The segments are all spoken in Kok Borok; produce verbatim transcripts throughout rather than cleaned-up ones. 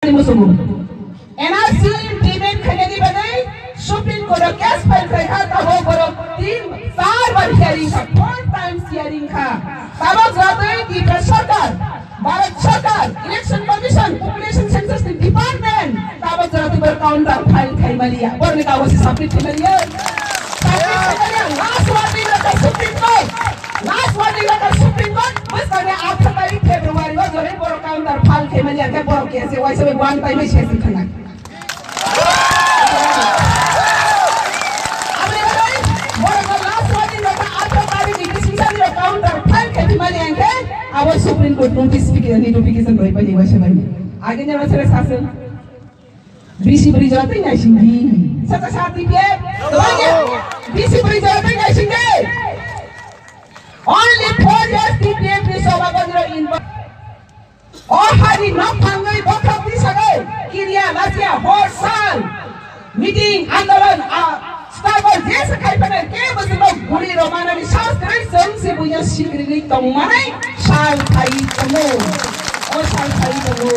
Musugo. N R C implement khainani bagwi Supreme Court o case file khlai kha, tabuk borok tin, char bar hearing kha, four times hearing kha. Tabuk jora twi Tripura sarkar, Bharat sarkar, Election Commission, Population Census ni department, tabuk jora twi borok counter file khai maliya. Borokni kagoz se submit khai maliya. Submit khai maliya. Last warning rwkha Supreme Court. Last warning rwkha Supreme Court. Bwskangni atharo tarik February o jora borok counter file khai maliya. Khe borok case waisa bai one time se thangna. Aboni bagwi borokno last warning rwkha, atharo tarikh ni bising sani rok counter file khai mani hwnkhe abo Supreme Court notice notification rwi pai ni waisa bai. Agini rok sere saswng. B C bwrwi jora tei naisingdi. Sata sa T P F. Tobanya. B C bwrwi jora tei naisingdi. Only four years T P F ni soba gojro involve. O hari nok thangwi bokhok tisagwi kiriya lachiya hor sal meeting, andolon, a, struggle jesa khai phano kebo se nok guri romana ni sas krai chwng se buino sikrigwi tongmanai sal khai tongo. O sal khai tongo.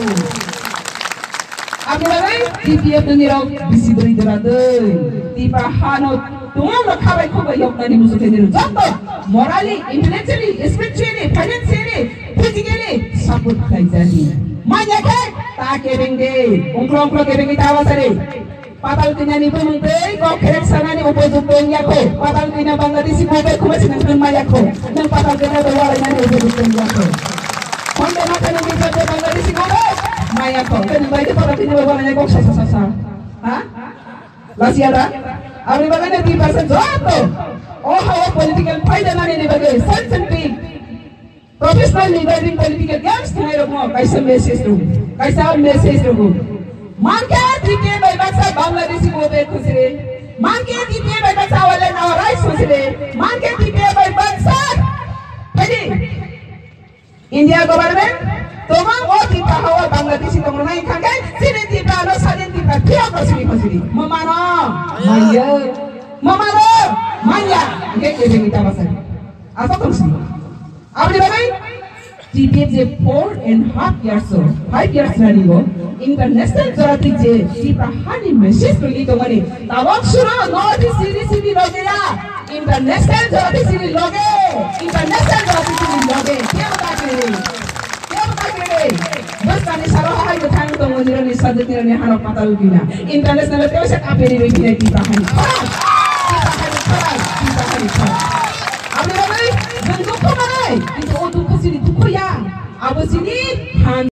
Aboni bagwi T P F ni rok bisi bwrwi jora dei. Tipa hano tumung no khabai khubai yoknani musu khe nirok joto morally, intellectually, spiritually, financially, physically support khlaijani. Manya khe ta kebeng de, ungklo ungklo kebeng de ta wasari. Patal kanya ni bumung tei kok kherek sanani upojukto wngya kho. Patal kanya Bangladeshi bo bai khuma sinang tun maya kho. Nang patal kanya do wala nani upojukto wngya kho. Honde mata ni bisa de Bangladeshi bo bai maya kho. Kani bai de patal kanya bai wala nani kok sa sa sa sa. Ha? Lasiya da? Aboni bagwi nai twi basa joto. O ha o political phaida nani ni bagwi sense and big. Professional leader in political games thwngnairokno kaisa message rw, kaisa message rw. Mankhe T P F bai baksa Bangladeshi bo be khusire. Mankhe T P F bai baksa our land, our rights khusire. Mankhe T P F bai baksa phedi India government tongmang o Tipra hao Bangladeshi tongnai khangkhe chini Tipra no sadin Tipra phiyok no sini khusiri. Mamano manya, mamano manya. Nge kebeng ita basari. Asa tongsi. Aboni bagwi T P F je four and half years o, five years running o, international jora twi je Tipra hani message rwgwi tongmani, tabok suro North East C D C D logeya, international jora twi sini loge, international jora twi sini loge, kebo ta kiri, kebo ta kiri, bwskani saro hai bwthang tongo nironi sajwk nironi hano patal gina, international tebo se kapiri rwi philai Tipra hani, Tipra hani, Tipra hani. Aboni bagwi jwng dukhu manai, kintu o dukhu sini dukhu ya, abo sini han.